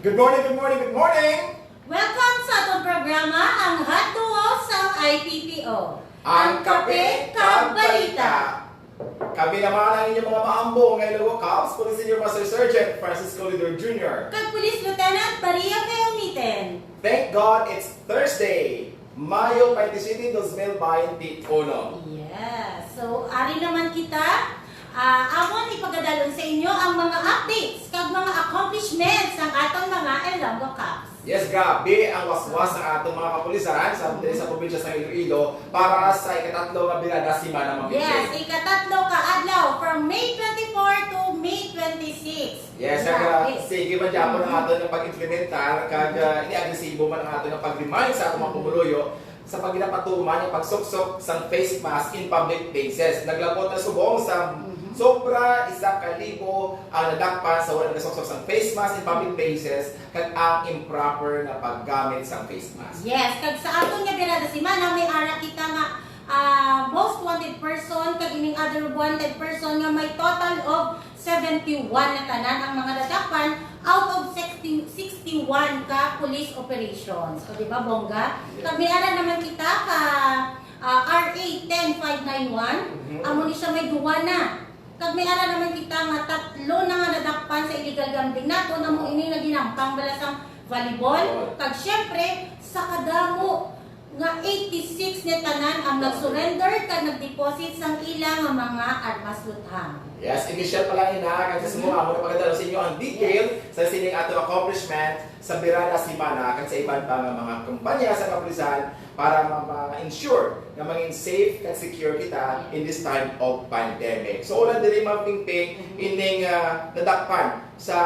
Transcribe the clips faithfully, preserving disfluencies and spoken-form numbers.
Good morning, good morning, good morning! Welcome sa atong programa, ang Hot Duo sa I P P O. Ang Kape kag Balita. Kami naman ang inyong mga maambo nga ilogo, Cops, Police Senior Master Sergeant Francisco Lidor Junior. Kag Police Lieutenant Maria K. Umiten. Thank God it's Thursday, Mayo twenty-seven, dos mil bainti uno. Yes. So, ari naman kita. Ah, amon ipagadalon sa inyo ang mga updates kag mga accomplishments sang aton mga Ilonggo Cops. Yes, grabe ang waswas sa atong mga kapulisan sa diri sa probinsya sa Iloilo para sa ikatatlo nga birada semana, Ma'am Yes, Pinky. Ikatatlo ka adlaw, from May twenty-four to May twenty-six. Yes, Grabe. Kag uh, sige man gyapon ang aton nga pag-implementar kag uh, ini agresibo man ang aton nga pag-remind sa atong mga pumuluyo sa pagginapatuman nga pagsuksok sang face mask in public places. Naglabot na subong sa sobra isa ka libo ang nadakpan sa wala nagasuksok sang face mask in public places kag ang improper nga paggamit sang face mask. Yes, kag sa aton nga birada semana, may ara kita nga ah, most wanted person kag ining other wanted person nga may total of seventy-one na tanan ang mga nadakpan out of sixty, sixty-one ka police operations. O, di ba, bongga? Kag may ara naman kita ka ah, R A ten five nine one, Mhm. Amo ni siya may duwa na. Kag may ara naman kita nga tatlo na nga nadakpan sa illegal gambling naton, amo ini nga ginampang bala sang volleyball. Kag syempre, sa kadamo nga eighty-six ni tanan ang nag-surrender kag nag-deposit sang ila nga mga armas luthang. Yes, initial pa lang ina, kag sa sumo amo na pagadalo sa inyo ang detail sa sining atong accomplishment sa birada semana kag sa iban pa nga mga kampanya sa kapulisan para ma-, ma-ensure nga mangin safe kag secure kita in this time of pandemic. So, una diri, Ma'am Pingping, ining ah, nadakpan sa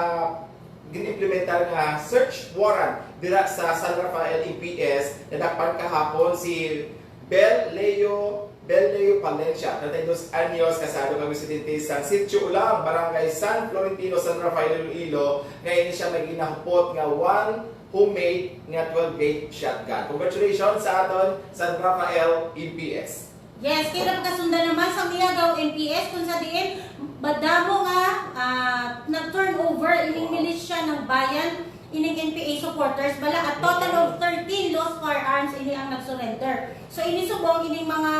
ginimplementar nga search warrant dira sa San Rafael M P S, nadakpan kahapon si Bel Leo, Bel Leo Palencia, treinta y dos anyos, kasado kag residente sa Sitio Ulang, Barangay San Florentino, San Rafael, Iloilo, nga ini siya may ginahupot nga one homemade nga twelve gauge shotgun. Congratulations sa aton San Rafael M P S. Yes, kay nagkasundan naman sa Miagao M P S kung sa diin madamo nga ah, nag-turnover ining milisya ng bayan, ining N P A supporters bala, a total of thirteen lost firearms ini ang nag-surrender. So ini subong ining mga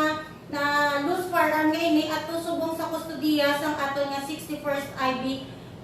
na lost firearm nga ini ato subong sa kustodiya sang aton nga sixty-first I B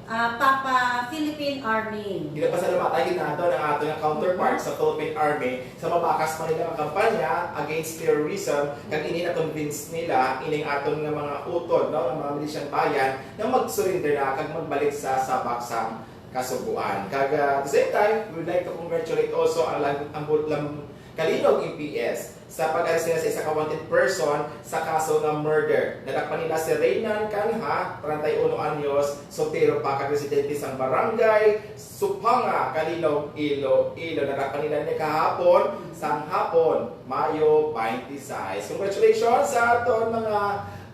ah, Papa Philippine Army. Ginapasalamatan gid nato ang ato nga counterpart sa Philippine Army sa mabakas man nila nga kampanya against terrorism, kag ini na-convince nila ining aton nga mga utod, no, nga mga milisyang bayan na mag-surrender na kag magbalik sa sabak sang Kasubuan. Kag ah, at the same time, we would like to congratulate also ang, lam, ang, lam, Kalinog M P S sa pag-arrest nila sa isa ka wanted person sa kaso nga murder. Nadakpan nila si Reynan Canha, treinta y uno anyos, soltero pa kag residente sang barangay Supanga, Kalinog, Iloilo. Nadakpan nila ni kahapon sang hapon, Mayo twenty-six. Congratulations sa aton mga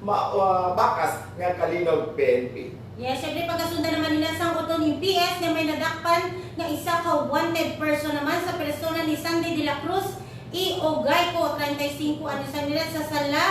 ma- uh, bakas nga Kalinog P N P. Yes, syempre pagkasundan naman nila sang Oton M P S nga may nadakpan nga isa ka wanted person naman sa persona ni Sandy de la Cruz E. Ogayco, treinta y cinco anyos ang edad, sa sala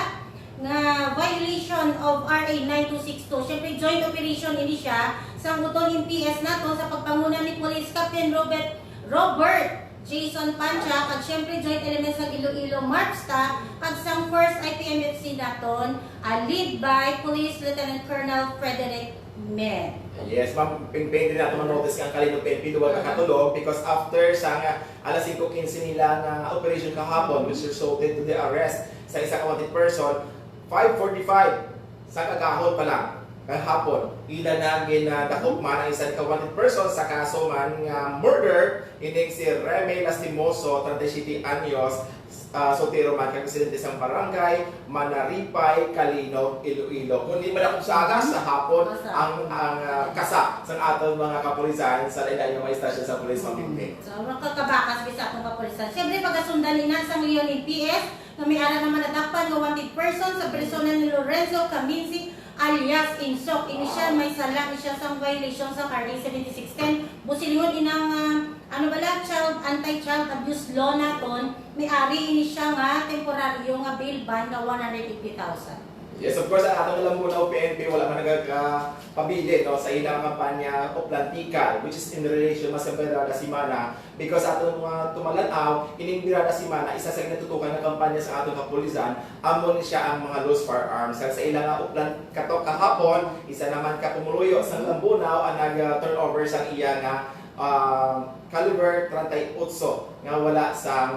nga violation of R A nine two six two. Syempre joint operation ini siya sang Oton M P S nato sa pagpanguna ni Police Captain Robert Robert Jason Pancha, kag syempre joint elements ng Iloilo MARPSTA, kag sang first I P M F C naton, ah, led by Police Lieutenant Colonel Frederick Med. Yes, ma'am, pingping din nato ma-notice nga ang Kalinog P N P duwa ka katulog because after sa nga alas singko quince nila nga operation kahapon, which resulted to the arrest sa isa ka wanted person, five forty-five sa kagahon pa lang kahapon, ila na ginadakop man ang isa ka wanted person sa kaso man nga murder, ining si Remy Lastimoso, treinta y siete anyos, ah, soltero man kag residente sang barangay Manaripay, Kalinog, Iloilo. Kung di madakop sa aga, sa hapon ang ang ah, kasa sang aton mga kapulisan sa lain-lain nga mga istasyon sa pulis, Ma'am Pingping. So, makakabakas gid sa atong kapulisan. Siyempre, pagasundan ina sang Leon M P S, nga may ara naman nadakpan nga wanted person sa persona ni Lorenzo Caminzi alias Insok. Ini siya may sala ni siya sang violation sa R A seventy-six ten. Busilingon inang, ah, ano bala, child, anti-child abuse law naton. May ari ini siya nga temporaryo nga bail bond nga one hundred eighty thousand. Yes, of course, ang atong Lambunao P N P wala man nagakapabilin, no, sa ilang kampanya Oplan Tikal, which is in relation mas sa Brigada Semana, because sa atong mga tumalan-aw, ining Brigada Semana, isa sa ginatutukan nga kampanya sa atong kapulisan, amo ni siya ang mga loose firearms. Kag sa ilang nga Oplan Katok kahapon, isa naman ka pumuluyo sa Lambunao ang nag-turnover sa iya nga, ah, caliber treinta y ocho nga wala sa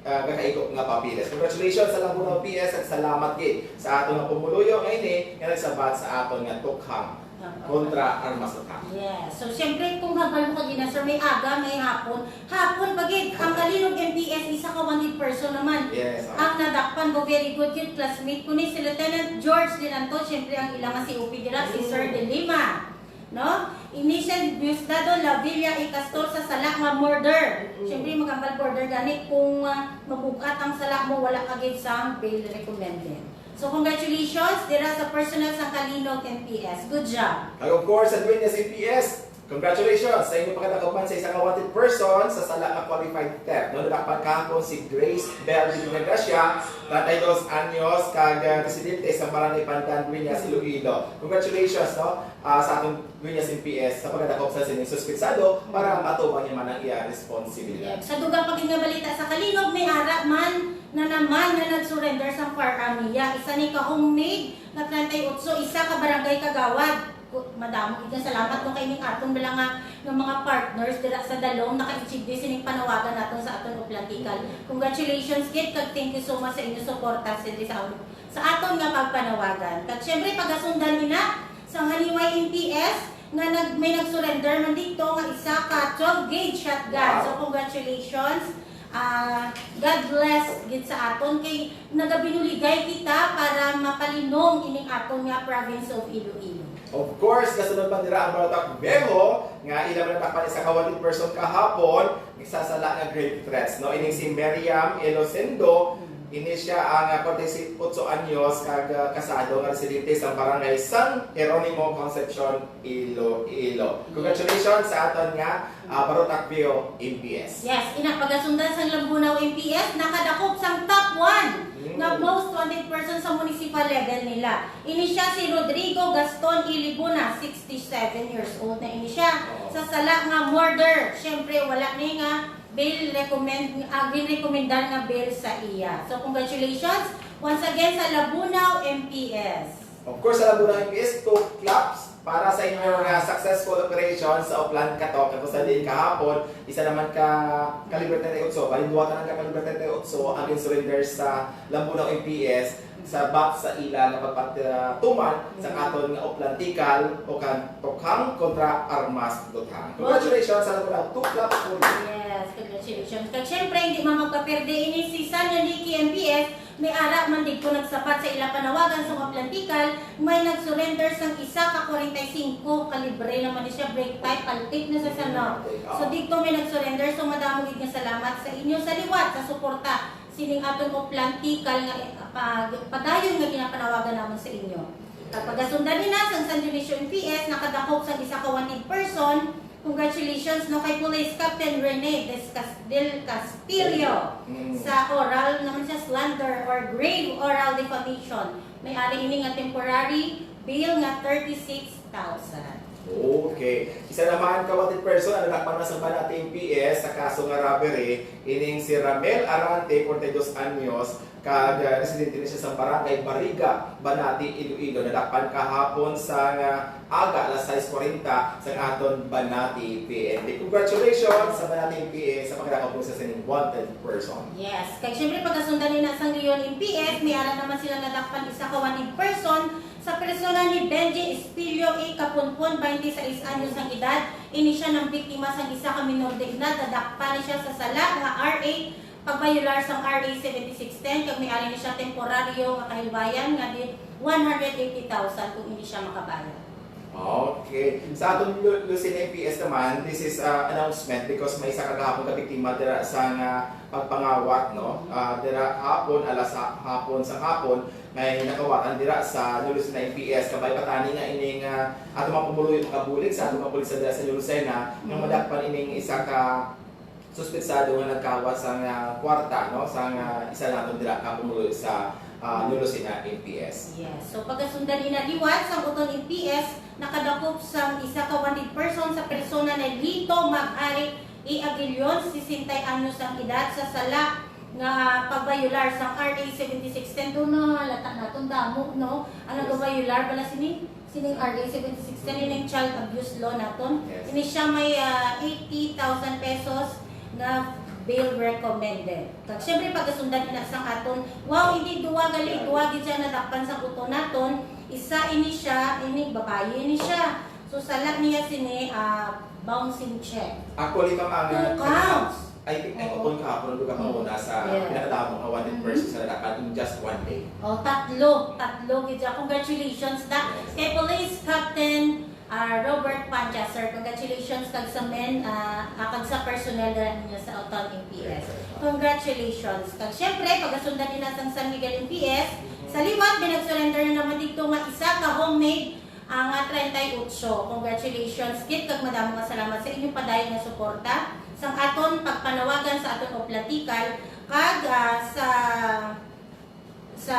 ah, gakaigo nga papeles. Congratulations sa Lambunao P S, at salamat gid sa aton nga pumuluyo nga ini nga nagsabat sa aton nga tukhang Tama. Kontra armas attack. Yes. So, siyempre, kung hambal mo kagina, sir, may aga, may hapon. Hapon pa gid, ang Kalinog M P S, isa ka wanted person naman. Yes, oh. Ang nadakpan ko, very good gid, classmate ko ni si Lieutenant George Linanto, siyempre, ang ilang nga C O P dira, si Sir Mm. De Lima. No? Ini siya, Diosdado Lavilla y Castor, sa sala nga murder. Mm. Siyempre, maghambal murder gani kung, ah, mabug-at ang sala mo, wala ka gid sang bail recommended. So, congratulations dira sa personnel sang Kalinog M P S. Good job. And of course, sa Dueñas M P S, congratulations sa inyong pagkadakop man sa isa ka wanted person sa sala nga qualified theft. No, nadakpan kahapon si Grace Bell de Gracia, treinta y dos anyos, kag, ah, residente sa Barangay Pandan, Dueñas, Iloilo. Congratulations, no, ah, sa atong Dueñas M P S sa pagkadakop sa sining suspetsado para matubang niya man ang iya responsibilidad. Sa dugang pa gid nga balita sa Kalinog, may ara man na naman nga nag-surrender sang firearm niya. Isa ni ka homemade nga treinta y ocho, isa ka barangay kagawad. Ku-, madamo gid nga salamat ko kay ning aton bala nga, nga mga partners dira sa Dalom, naka-achieve din sining panawagan naton sa aton Oplan Tikal. Congratulations gid, kag thank you so much sa inyong suporta sa, sa, sa aton nga pagpanawagan. Kag syempre, pagasundan ina sang Haniway M P S nga nag-, may nag-surrender man dito nga isa ka twelve gauge shotgun. Wow. So, congratulations. Ah, God bless gid sa aton kay nagabinuligay kita para mapalinong ining aton nga province of Iloilo. Of course, kasunod pa dira ang Barotac Viejo nga ila man natakpan isa ka wanted person kahapon, isa sa sala nga grave threats, no? Ining si Miriam Elosendo, Mm. ini siya ang, ah, forty-eight anyos kag, ah, kasado nga residente sa barangay San Jeronimo, Concepcion, Iloilo. Congratulations sa aton nga, ah, Barotac Viejo M P S. Yes, ina, pagasundan sang Lambunao M P S, nakadakop sang top one Mm. nga most wanted person sa municipal level nila. Ini siya si Rodrigo Gaston Ilibuna, sixty-seven years old na ini siya. Oo. Sa sala nga murder, syempre, wala ni nga bail recommend, ah, ginrekomendar nga bail sa iya. So, congratulations once again sa Lambunao M P S. Of course, sa Lambunao M P S, two claps para sa inyong, ah, successful operation sa Oplan Katok. Kag sa diin kahapon, isa naman ka kalibre treinta y ocho, bali, duha ka lang ka kalibre treinta y ocho ang gin-surrender sa Lambunao M P S sa bat sa ila nga pagpatuman sa Mm. aton nga Oplan Tikal o kan Tukhang kontra Armas Duthang. Congratulations sa Lambunao, two claps for you. Yes, congratulations. Kag syempre, hindi man magpaperde ini si San Enrique M P S, may ara man dito nagsapat sa ila panawagan sa Oplan Tikal, may nag-surrender sang isa ka forty-five kalibre naman ni siya, break pipe, paltik na sa sanok. Mm, take out. So, dito may nag-surrender. So, madamo gid nga salamat sa inyo sa liwat sa suporta sining aton Oplan Tikal nga, eh, pag-, padayon nga ginapanawagan namon sa inyo. Kag pagasundan ni na sang San Dionisio M P S, nakadakop sang isa ka wanted person. Congratulations, no, kay Police Captain Rene Des Cas-, Del Castillo Mm. sa oral naman siya slander or grave oral defamation. May ari ini nga temporary bail nga thirty-six thousand. Okay. Isa naman ka wanted person ang nadakpan na sa Banati M P S sa kaso nga robbery, ining si Ramel Arante, forty-dos anyos, kag, ah, residente ni siya sa Barangay Bariga, Banati, Iloilo. Nadakpan kahapon sa nga aga, alas sais kwarenta, sa aton Banati P N P. Congratulations sa Banati P N P sa pagdakop sa sining wanted person. Yes. Kag syempre, pagasundan ni na sang Leon M P S, may ara naman sila nadakpan isa ka wanted person sa persona ni Benji Espilio A. Kapunpon, twenty-six anyos ng edad. Ini siya ng biktima sang isa ka minor de edad. Nadakpan ni siya sa sala nga R A pagbayular sang R A seventy-six ten, kag may ari ni siya temporaryo nga kahilbayan nga di one hundred eighty thousand kung hindi siya makabayad. Okay. Sa aton Lu-, Lucena M P S naman, this is, uh, announcement because may isa ka gahapon ka biktima dira sa nga pagpangawat, no? Ah, dira hapon, alas ha-, hapon sa hapon, may nakawatan dira sa New Lucena M P S. Kabay pa tani nga ining, ah, ato mga pumuluyo makabulig sa ato mga pulis dira sa New Lucena, nga Mm. madakpan ining isa ka suspetsado nga nagkawa sang kwarta, no, sang isa naton dira ka pumuloy sa, ah, New Lucena M P S. Yes. So, pagasundan ina liwat sang Oton M P S, nakadakop sang isa ka wanted person sa persona ni Lito Maghari E. Aguilion, sesenta anyos ang edad, sa sala nga pagbayolar sang R A seventy-six ten. Doon na, lata naton damo, no? Ang Yes. nagabayolar bala sini, sining R A seventy-six ten, Mm. ining child abuse law naton. Yes. Ini siya may, ah, eighty thousand pesos nga bail recommended. Kag siyempre, pagasundan ina sang aton, wow, hindi duwa gali, Yeah. duwa gid siya nadakpan sa buto naton. Isa ini siya, ini babayi ini siya. So, sala niya sini, ah, bouncing check. Actually, ma'am, ang, Two ah, counts. I think, ay, Oo. Oton kahapon, ang dugang Mm. una sa Yeah. pinakadamo nga wanted Mm-hmm. persons na nadakpan in just one day. Oh, tatlo. Tatlo gid siya. Congratulations, da. Yes. Kay Police Captain, ah, Robert Pancha, sir. Congratulations kag sa men, ah, ah, kag sa personnel dira ninyo sa Oton M P S. Yes, sir. Congratulations. Kag siyempre, pagasundan ina sang San Miguel M P S. Mm-hmm. Sa liwat, may nag-surrender na naman dito nga isa ka homemade ang, ah, treinta y ocho. Congratulations, gid, kag madamo nga salamat sa inyong padayon nga suporta sang aton pagpanawagan sa aton Oplatikal, kag, ah, sa, sa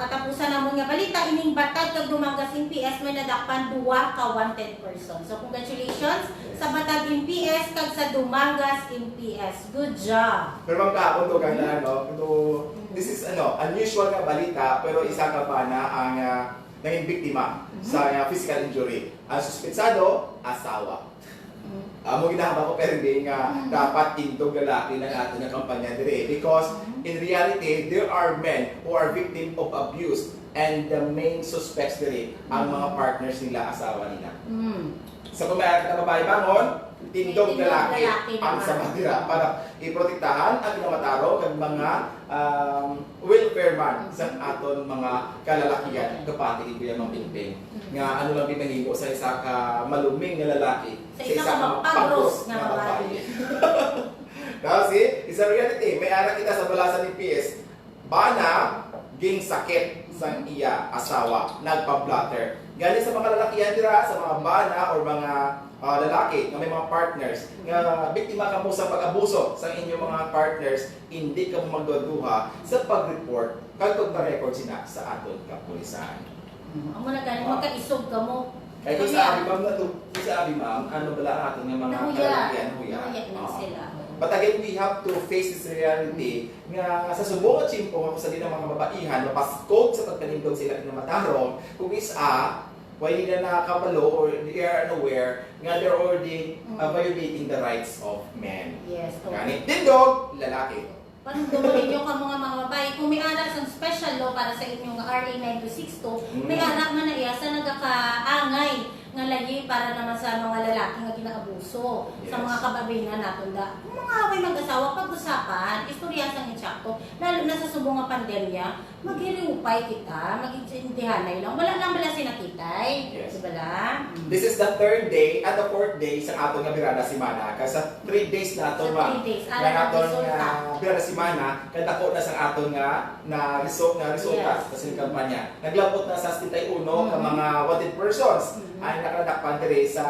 katapusan namon nga balita, ining Batad kag Dumangas M P S may nadakpan duwa ka wanted person. So, congratulations sa Batad M P S kag sa Dumangas M P S. Good job. Pero, ma'am, kahapon to, ganda, Mm. no? Ito, Mm. this is, ano, unusual nga balita, pero isa ka bana ang, ah, naging biktima Mm. sa, ah, physical injury. Ang suspetsado, asawa. Mm. Amo ginahabang ko, pero hindi nga Mm. dapat tindog lalaki na nato nga kampanya diri. Because, Mm. in reality, there are men who are victim of abuse, and the main suspects diri, ang Mm. mga partners nila, asawa nila. Mm. Sa kung may anak na babae bangon, tindog Tindog lalaki lalaki ang naman. Sa bandira para iprotektahan ang kinamatarong kag mga, um, welfare man sa aton mga kalalakihan, kapati ni Kuya Mang Pingping. Mm. Nga ano lang din mahimo sa isa ka maluming nga lalaki, Sa sa isa isa ka ka mapagros mapagros nga nga babae. babae. Kasi, isa reality, may anak kita sa balasan ni P S. Bana, ginsakit sang iya asawa, nagpa-blotter. Gani sa mga lalakihan dira, sa mga bana or mga, ah, lalaki nga may mga partners nga biktima kamo sa pag-abuso sa inyong mga partners, hindi kamo magduha-duha sa pag-report kag pagpa-record sina sa aton kapulisan. Mm, amo na gani, Ah. magkaisog kamo. Kay kung Nahuya. sa abi, ma'am, na to, kung sa abi, ma'am, ano bala ang aton nga mga Nahuya. kalalakihan, nahuya. Nahuya na Ah. sila. But again, we have to face this reality nga sa subong nga tiyempo nga sa di na mga kababaihan, mapaskog sa pagpanindog sila nga matarong, kung is-a, why nila nakabalo or they are unaware nga they're already, uh, Mm. violating the rights of men. Yes, Gani, okay. tindog, lalaki. Panumdom ninyo kamo nga mga babayi, kung may ara sang special law para sa inyo nga R A nine two six two, Mm. may ara man na iya sa nagakaangay nga lahi para naman sa mga lalaki nga ginaabuso sa Yes. mga kababayen naton da. Kung mga away mag-asawa, pag-usapan, istorya sang insakto, lalo na sa subong nga pandemya, maghiriupay kita, mag-intindihanay lang. Wala lang bala sinakitay. Yes. Di bala? Mm. This is the third day at the fourth day sa aton nga Birada Semana. Kag sa three days nato, Sa ma'am, three days, nga alam ang aton resulta. nga Birada Semana, kadako na sa aton nga na result, nga resulta Yes. sa sining kampanya. Naglabot na sa setenta y uno ka Mm-hmm. mga wanted persons Mm-hmm. ang nakadakpan diri sa,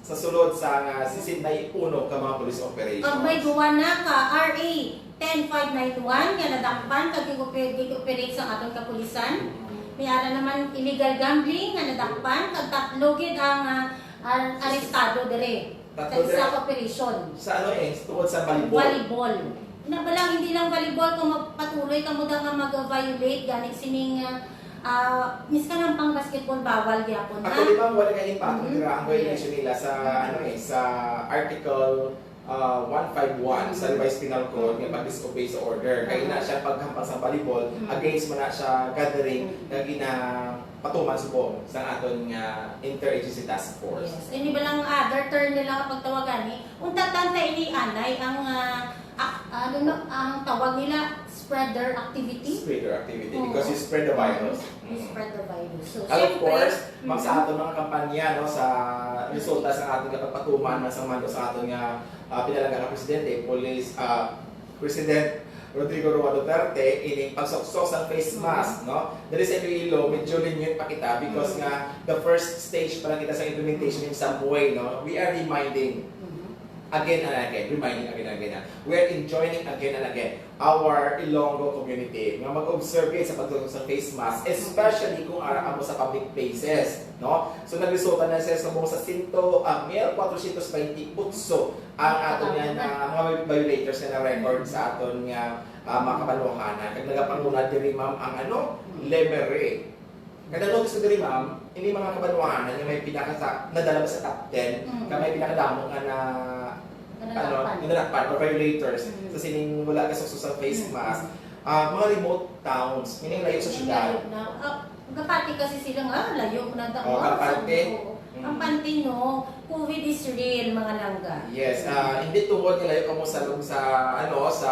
sa sulod sa nga sesenta y uno ka mga police operations. Kag may duwa na ka R A ten five nine one nga nadakpan kag gig-oper-, gig-operate sa aton kapulisan. Mm-hmm. May ara naman illegal gambling nga nadakpan kag tatlo gid ang, ah, ar-, arestado diri. Tatlo Sa isa dira ka operasyon. Sa ano eh, tungod sa volleyball. Volleyball. Na ba lang, hindi lang volleyball, kung magpatuloy ka mo da nga mag-violate, gani sining, ah, ah, miskan ang pang basketball, bawal gyapon, ha? Actually, ma'am, wala nga impacto Mm-hmm. dira ang violation Yes. nila sa, Mm-hmm. ano eh, sa Article, ah, one five one sa Mm-hmm. Revised Penal Code nga Mm-hmm. pag-disobey sa order. Kay na Uh-huh. siya paghampas sa volleyball, Mm-hmm. against man na siya gathering Mm-hmm. nga gina- patuman subong sa aton nga interagency task force. Yes. Ini ba lang other term nila nga pagtawagan ni? Unta tanta ini anay ang, ah, ak-, ano no, ang tawag nila spreader activity? Spreader activity, Oo. because you spread the virus. You Mm. spread the virus. So, And of syempre, course, ma'am, sa mm-hmm. aton mga kampanya, no, sa resulta sa aton nga pagpatuman, sa mando sa aton nga, ah, pinalangga nga presidente, police, ah, President Rodrigo Roa Duterte, ining pagsuksok sa face Mm. mask, no? Diri sa Iloilo, medyo lenient pa kita because Mm. nga the first stage pa lang kita sa implementation in some way, no? We are reminding Mm-hmm. again and again, reminding again and again, na we're enjoining again and again our Ilonggo community nga mag-observe sa pagsuot sa face mask, especially kung ara kamo sa public places, no? So, nagresulta na sa subong sa sento, ah, mil kwatrosyentos baynte otso ang aton nga na, mga violators nga na-record sa aton nga, ah, mga kabanwahanan. Kag nagapanguna diri, ma'am, ang ano, Lemery. Kada notice ko diri, ma'am, ini mga kabanwahanan nga may pinaka sa, nadala ba sa top ten, Mm. nga may pinakadamo nga na, Nga ano, nadakpan. Nga nadakpan or violators Mm. sa sining wala ka sa social face Mm. mask. Ah, mga remote towns, meaning layo sa Ang syudad. Layo na. Ah, gapati kasi sila nga, layo na da-, Oh, oh, ang Pante. Sa, oo. Mm. Ang Pante, no, COVID is real, mga langga. Yes, ah, hindi tungod nga layo kamo sa, sa, ano, sa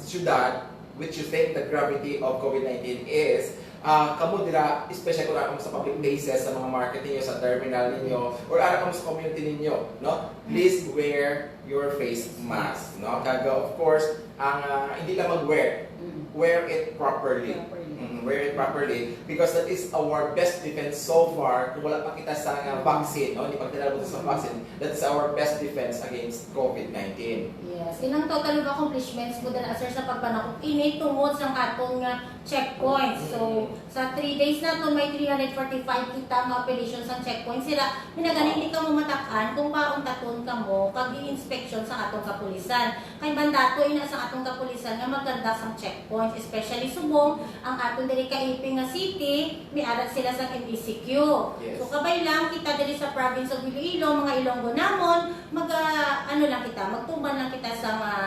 syudad, which you think the gravity of COVID nineteen is, ah, kamo dira, especially kung ara kamo sa public places, sa mga market ninyo, sa terminal ninyo, or ara kamo sa community ninyo, no? Please wear your face mask, no? Kag, of course, ang, ah, hindi lang mag-wear, Mm. wear it properly. Properly. Mm, wear it properly because that is our best defense so far. Kung wala pa kita sa, ah, Mm. vaccine, no? Hindi pa kita nabot sa Mm. vaccine, that is our best defense against COVID nineteen. Yes. Inang total of accomplishments mo dala, sir, sa pagpanakop ini tungod sa aton nga checkpoints. So, Mm. sa three days naton, may three hundred forty-five kita nga operations sang checkpoints. Sila, minagani hindi kamo matak-an kung pauntaton kamo kag i-inspection sa aton kapulisan. Kay mandato ina sa aton kapulisan nga magkanda sang checkpoints, especially subong ang aton diri kaiping nga city, may arat sila sang M E C Q. Yes. So, kabay lang kita diri sa province of Iloilo, mga Ilonggo namon, mag, ah, ano lang kita, magtuman lang kita sa mga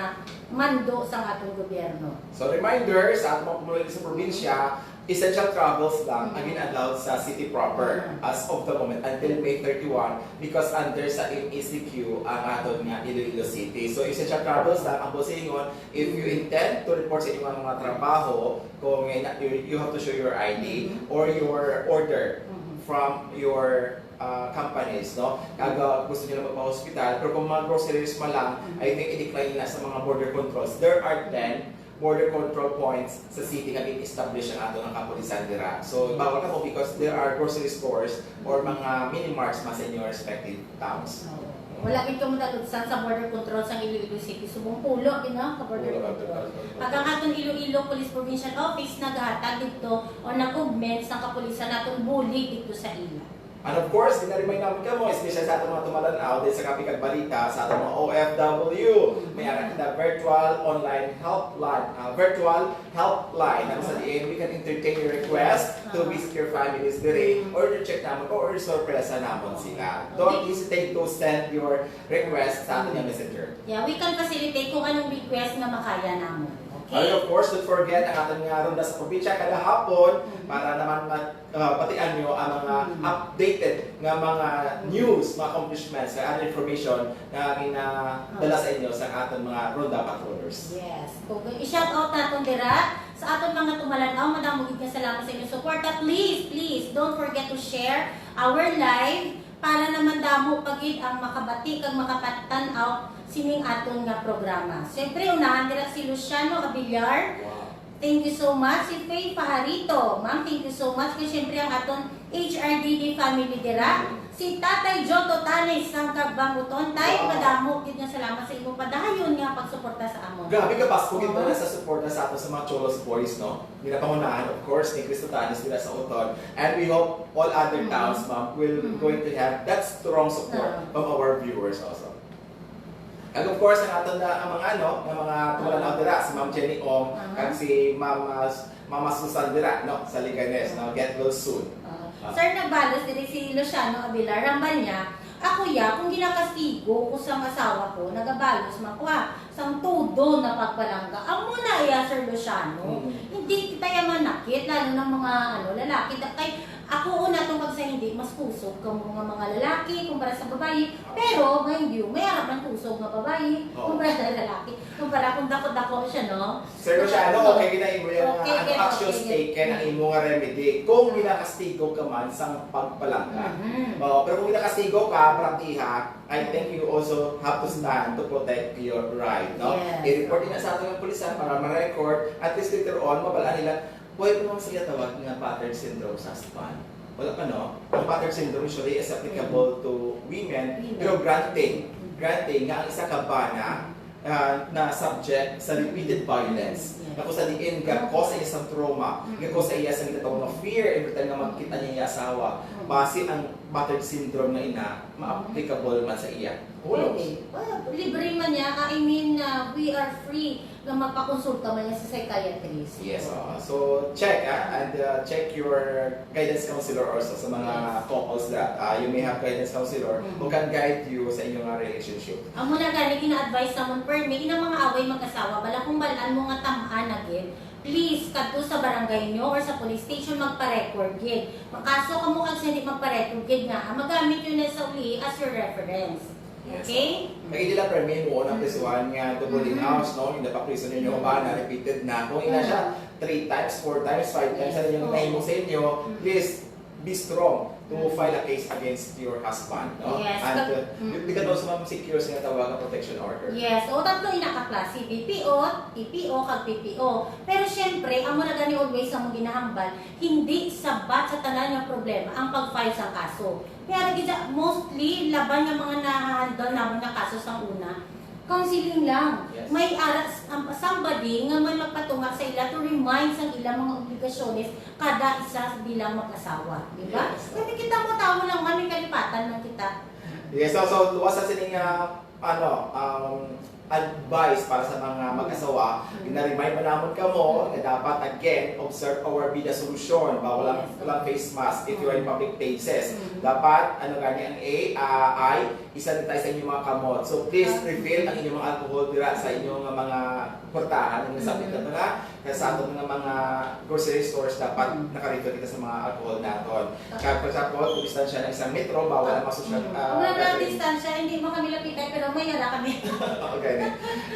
mando sang aton gobyerno. So, reminder sa aton mga pumuluyo sa probinsya, essential travels lang ang Mm. gin-allow sa city proper Mm. as of the moment until May thirty-one because under sa M E C Q ang aton nga Iloilo City. So, essential travels lang ang busingon if you Mm. intend to report sa inyong mga trabaho, kung ina-, you, you have to show your I D Mm. or your order Mm. from your, uh, companies, no? Kag, uh, gusto nila magpa-hospital, pero kung mga groceries man lang, Mm. I think i-decline na sa mga border controls. There are ten border control points sa city nga gin-establish ang ato nga kapulisan dira. So, bawal kamo because there are grocery stores or mga mini marts man sa inyong respective towns. Oo. Wala gid kamo talutsan sa border control sa Iloilo City. Subong pulo gid, no, ka border Pulo ka control. border control. Pag ang aton Iloilo Police Provincial Office naghatag didto o nag-augment sa kapulisan naton bulig didto sa ila. And of course, gina-remind namin kamo, especially sa aton mga tumalan-aw, din sa Kape kag Balita, sa aton mga O F W. May ara kita virtual online helpline, ah, virtual helpline. Ang sa diin, we can entertain your request to Ah. visit your families diri, Mm. or to check naman, or sorpresa namon sila. Don't Okay. hesitate to send your request sa aton nga Mm. messenger. Yeah, we can facilitate kung anong request nga makaya namon. Okay? And of course, don't forget ang aton nga ronda sa probinsya kada hapon Mm. para naman ma-, ah, batian nyo ang mga Mm. updated nga mga Mm. news, mga accomplishments, and other information nga ginadala Ah. sa inyo sa aton mga ronda patrollers. Yes. Kung i-shout out naton dira sa aton mga tumalan-aw, madamo gid nga salamat sa inyong suporta. Please, please, don't forget to share our live para naman damo pa gid ang makabati kag makapatan-aw sining aton nga programa. Siyempre, unahan dira si Luciano Abiliar. Wow. Thank you so much. Si Faye Pajarito. Ma'am, thank you so much. Kay siyempre ang aton H R D D family dira. Mm. Si Tatay Joto Tanis sang Kagbang Uton. Tay, Wow. madamo gid nga salamat sa imo padayon nga pagsuporta sa amon. Grabe ka, Pasko gid Oo. na sa suporta sa ato sa mga Cholos Boys, no? Ginapangunahan, of course, ni Cristo Tanis dira sa Uton. And we hope all other Mm. towns, ma'am, will Mm. going to have that strong support Oo. from our viewers also. And of course, ang aton na, ang mga, ano, ang mga tumalan-aw dira, si Ma'am Jenny Ong, Aha. kag si Ma'am, ah, Mama Susan dira, no, sa Leganes, no, get well soon. Ah. Ah. Sir, nagbalos diri si Luciano Abilar, hambal niya, "Ako ya, kung ginakastigo ko sang asawa ko, nagabalos man ko, ha, sang todo na pagpalangga." Amo na iya, Sir Luciano. Mm. Hindi kita ya manakit, lalo ng mga, ano, lalaki. Da-, kay, ako una tong pag sa hindi, mas kusog kamo nga mga lalaki kumpara sa babayi. Pero, mind you, may ara man kusog nga babayi Oo. kumpara sa lalaki. Kumpara kung dako-dako siya, no? Sir Luciano, Oo. okay gid ang imo yung, Okay, ah, okay, actions okay. taken, ang imo nga remedy. Kung ginakastigo ka man sang pagpalangga. Mhm. Oo, pero kung ginakastigo ka, prangkiha, I think you also have to stand to protect your right, no? Yes. I-report din na sa ating kapulisan para ma-record. At least later on, mabal-an nila, buhay pa naman sila tawag nga pattern syndrome sa husband. Wala pa, no? Ang pattern syndrome usually is applicable Mm. to women, Women. pero granting Mm. Granting nga ang isa ka bana, ah, na subject sa repeated violence, Yes. nga kung sa diin ga-cause sa iya sang trauma, Mm. ga-cause sa iya sang ginatawag nga fear every time nga makita niya iya asawa. Mm. Basi ang battered syndrome nga ina, ma-applicable man sa iya. Who knows? Pwede. Well, libre man niya. I mean, uh, we are free nga magpakonsulta man niya sa psychiatrist. Yes, oo. So, check, ah, and, uh, check your guidance counselor also sa mga Yes. couples that, uh, you may have guidance counselor who Mm. can guide you sa inyong, uh, relationship. Amo na gani gina-advise namon, permi, inang mga away mag-asawa, bala kung bal-an mo nga tam-an na gid, please, kadto sa barangay nyo or sa police station, magpa-record gid. Makaso kamo kag sa hindi magpa-record gid nga, ah, magamit yun na sa uli as your reference. Yes. Okay? Kag hindi lang permi mo unang Mm. prisuhan nga to boarding Mm. house, no? Yung napapriso ninyo Mm. ba na repeated na. Kung ina siya, Mm. three times, four times, five times, Yes. ano yung Oo. nahimo sa inyo, Mm. please be strong to Mm. file a case against your husband, no? Yes, And, kag-, uh, mm. you, you can also, ma'am, secure sa nga tawagan protection order. Yes, o tatlo ina ka klase, B P O, T P O, kag P P O. Pero syempre, amo na gani always ang ginahambal, hindi sabat sa tanan nga problema ang pag-file sang kaso. Kaya lagi siya, mostly, laban nga mga na-handle namon nga kaso sang una, counseling lang. Yes. May ara-, um, somebody nga may magpatunga sa ila to remind sang ilang mga obligasyones kada isa bilang mag-asawa, di ba? Yes. Kasi kita mo, tawo lang man, may kalipatan lang kita. Yes, so, so, luwas sa sining, ah, ano, um, advice para sa mga Mm. mag-asawa. Mm. Gina-remind man namon kamo Mm. nga dapat, again, observe our bida solusyon. Bawal ang, Yes. walang face mask if you are in Mm. public places. Mm. Dapat, ano gani ang A, ah, I, i-sanitize ang inyong mga kamot. So, please Ah. refill ang inyong mga alcohol dira sa inyong mga purtahan. Ang nasabit Mm. na nga, kaya sa aton nga mga grocery stores, dapat Mm. naka-refill kita sa mga alcohol naton. Kag, for example, kung distansya na isang metro, bawal ang mga social, Mm. ah, Kung wala na gathering. Distansya, hindi mo kami lapitan, pero may yara kami. Okay.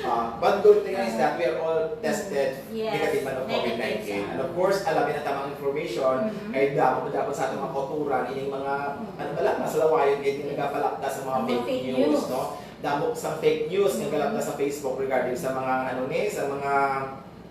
Ah, but good thing is that we are all tested Mm. Yes. negative man of Negative COVID nineteen. Siya. And of course, alamin ang tamang information, Mm-hmm. kay damo man dapat sa atong mga kauturan, ining mga, Mm. ano ba lang, masalawayon, kay Yes. nagapalapda sa mga Ang mga fake fake news, news. No? Damo sa fake news nga Mm-hmm. galapda sa Facebook regarding sa mga, ano ni, sa mga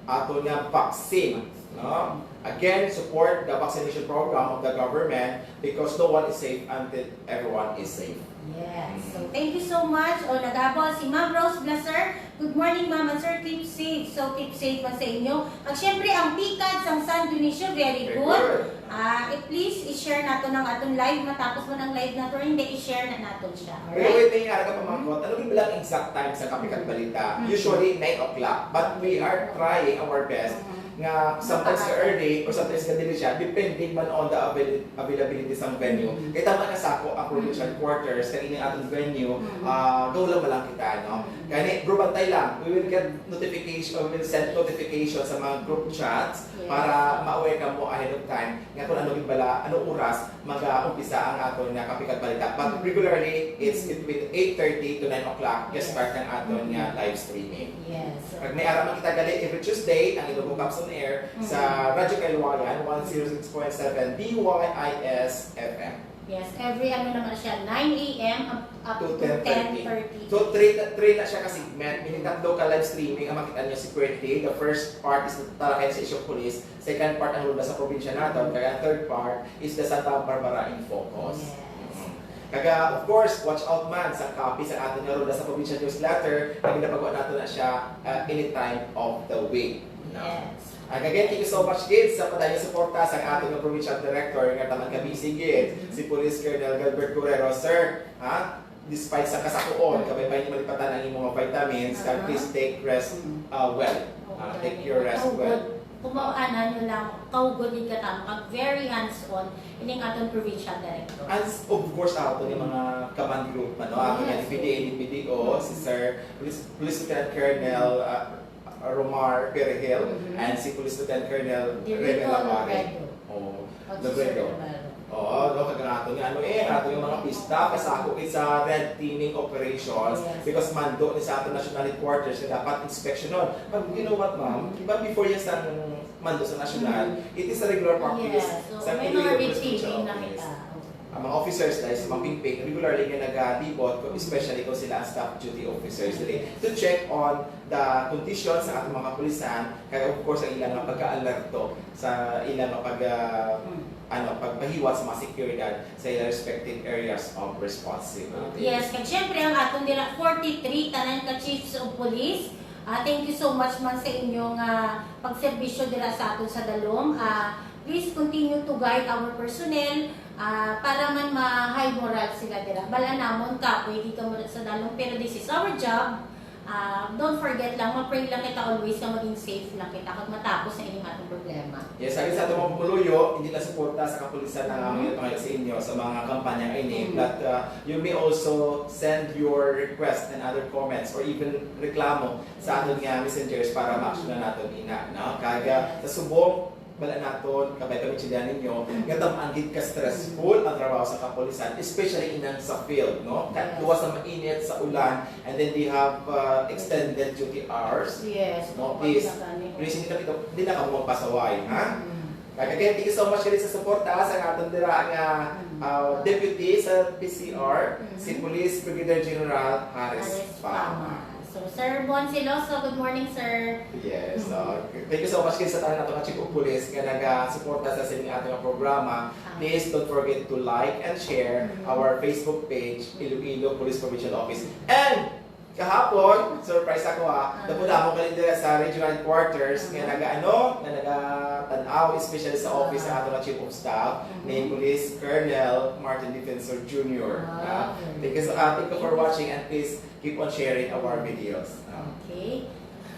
aton nga vaccine, no? Again, support the vaccination program of the government because no one is safe until everyone is safe. Yes. Mm. So, thank you so much. O, nagabot si Ma'am Rose Blaser. Good morning, Ma'am and Sir. Keep safe. So, keep safe man sa inyo. At syempre, ang Pikad sang San Dionisio, very Very good. good. Ah, eh, please, i-share nato ang aton live. Matapos man ang live nato, hindi, i-share na nato siya. Pero Alright? wait, may ara ka pamangkot. Ano yung bilang exact time sa Kapikat Balita? Mm. Usually, nine o'clock. But we are trying our best Mm-hmm. nga sometimes Makaasa. early or sometimes nga dili siya, depending man on the avail-, availability sa venue. Mm-hmm. Kaya tama na sa ako ang provincial Mm-hmm. quarters, kaya ini ating venue, Mm-hmm. ah, go lang, wala kita, no? Mm-hmm. Kaya ni, bro, bantay lang. We will get notification, we will send notification sa mga group chats Yes. para ma-aware ka mo ahead of time nga kung ano yung bala, anong oras mag-uumpisa ang aton nga Kapikat Balita. But Mm. regularly, it's Mm. between eight thirty to nine o'clock, Yes. start ang aton nga Mm. live streaming. Yes. Pag may ara man kita gali every Tuesday, ang Ilonggo Comes on Air Mm. sa Radyo Kailuwayan, one zero six point seven D Y I S F M. Yes, every ano naman siya, nine A M up, up To to ten thirty. ten thirty. So, three, three na siya ka segment. Meaning, tatlo ka live streaming ang makita niyo separately. The first part is talakay sa issue of police. Second part ang ronda sa probinsya naton, kaya ang third part is the Santa Barbara in Focus. Yes. Mm. Kaga, of course, watch out man sa copy sa aton nga ronda sa provincial newsletter na ginapagawa nato na siya, uh, any time of the week. No? Yes. And again, thank you so much, kids, sa padayon suporta sa aton nga provincial director nga taman ka busy, kids, Mm-hmm. si Police Colonel Gilbert Guerrero. Sir, ha? Despite sa kasakuon, Mm. kabay pa yung malipatan ang imong mga vitamins, kag Uh-huh. please take rest, Mm. uh, well. Uh, Okay. take your rest Kahugod. well. Kung mao-ana nyo lang, kahugod gid ka tamo, kag very hands-on, ining aton provincial director. And of course, ato ni Mm. mga command group, ano, ato Yes. ni P D A, ni P D O, Mm. si Sir Police, Police Lieutenant Colonel, uh, Romar Perihil, Mm-hmm. and si Police Lieutenant Colonel Dirito Rene Lavare. Robredo. Oo. Pag Lavare. susunod na meron. Oo, no, kag ang ato nga, ano, eh, ang ato nga mga pista, kasako gid sa red teaming operations, Yes. because mando ni sa ato national headquarters nga dapat inspeksyonon. But you know what, ma'am? Even before yan sa mando sa national, Mm. it is a regular practice Yes, so sa may Iloilo mga Police Provincial receiving na Office. kita. Oo. Ang mga officers dahil sa Mapingping, regularly nga nagalibot, kung, especially kung sila ang staff duty officers diri, to check on the conditions sa atong mga kapulisan, kaya of course ang ilang nga pagka-alerto sa ilang nga pag, ah, ano, pagpahiwat sa mga seguridad sa ilang respective areas of responsibility. Yes, kag syempre ang aton dira forty-three tanan ka chiefs of police. Ah, thank you so much man sa inyong, ah, pagserbisyo dira sa aton sa Dalom. Ah, please continue to guide our personnel, ah, para man ma-high morale sila dira. Bala namon kapoy dito mo sa Dalom, pero this is our job. Ah, don't forget lang, ma-pray lang kita always nga maging safe lang kita kag matapos na ining atong problema. Yes, sabi sa atong mga pumuluyo, hindi lang suporta sa kapulisan ang among ipangayag sa inyo sa mga kampanya ini, Mm. but, ah, you may also send your request and other comments or even reklamo sa aton nga messengers para ma-action na naton ina, no? Kag, ah, sa subong, bala naton, kabay kami Chilean ninyo, nga tam-an gid ka stressful ang trabaho sa kapulisan, especially inang sa field, no? Yes. Luwas na mainit sa ulan, and then they have, uh, extended duty hours. Yes, No, oo, please, pati na gani. please, hindi na, hindi na kamo magpasaway, ha? Mm. Kaya again, thank you so much, guys, sa suporta sa aton dira nga, Mm. uh, deputy sa P C R, Mm. si Police Brigadier General Harris Harris Fama. Fama. So, Sir Bon Siloso, good morning, sir. Yes, uh, thank you so much, guys, sa tanan nato nga Chief of Police nga nagasuporta sa sini ato nga programa. Ah. Please don't forget to like and share Mm. our Facebook page, Iloilo Police Provincial Office. And kahapon, surprise ako, ah, Ah. damo-damo kami dira sa regional headquarters nga Ah. naga-, ano, nga nagatan-aw, especially sa office Ah. sa ato nga Chief of Staff, Mhm. ni Police Colonel Martin Defensor Junior. Ah, Ah, very thank you so, ah, thank you for good. watching and please keep on sharing our videos. Ah. Okay.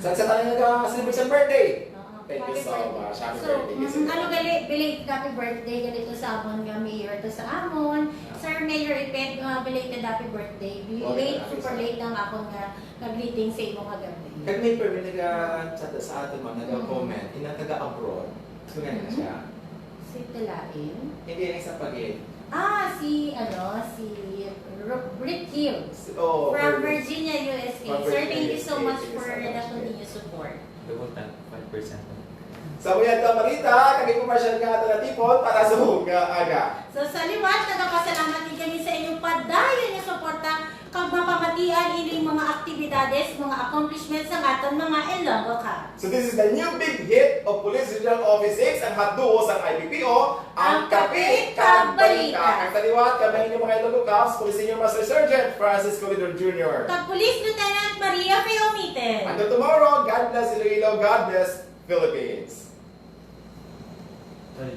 Sa, sa tanan nga nag-celebrate sa birthday. Oo. Thank you Happy so birthday. much. Happy So, birthday, mm, Mister ano Ron. gali, belated happy birthday gali to sa amon nga mayor to sa amon. Ah. Sir Mayor Iped, uh, belated happy birthday. Be Okay, late, thank you, super sir. late ang akon nga, nga greeting sa imo kagabi. Kag may permi naga-chat sa aton, ma'am, naga-comment. Mm. Ina taga abroad. So, ganyan Mm. siya. Si Tulain? Hindi, yung isa pa gid. Ah, si, ano, si Ro-, Brick Hill. Si, oh, From Brick. Virginia, U S A. From Sir, thank you Virginia, so U S A. much Thank you for so the much. continued support. Double tap, five percent. Sa mga ito, Marita, kami po masyal nga ito natipon para sa buong, ah, aga. So, sa liwat, nagapasalamat din kami sa inyong padayon nga suporta kag mapamatian ining mga aktibidades, mga accomplishments sang aton mga Ilonggo Cops. So this is the new big hit of Police Regional Office six, ang hot duo sang I P P O, ang Ang Kape Kape kag kag Balita. Balita. Ang taliwat, kami inyong mga Ilonggo Cops, Police Senior Master Sergeant Francisco Lidor Junior. Kag Police Lieutenant Maria Faye Omiten. Until tomorrow, God bless Iloilo, God bless Philippines. Ay,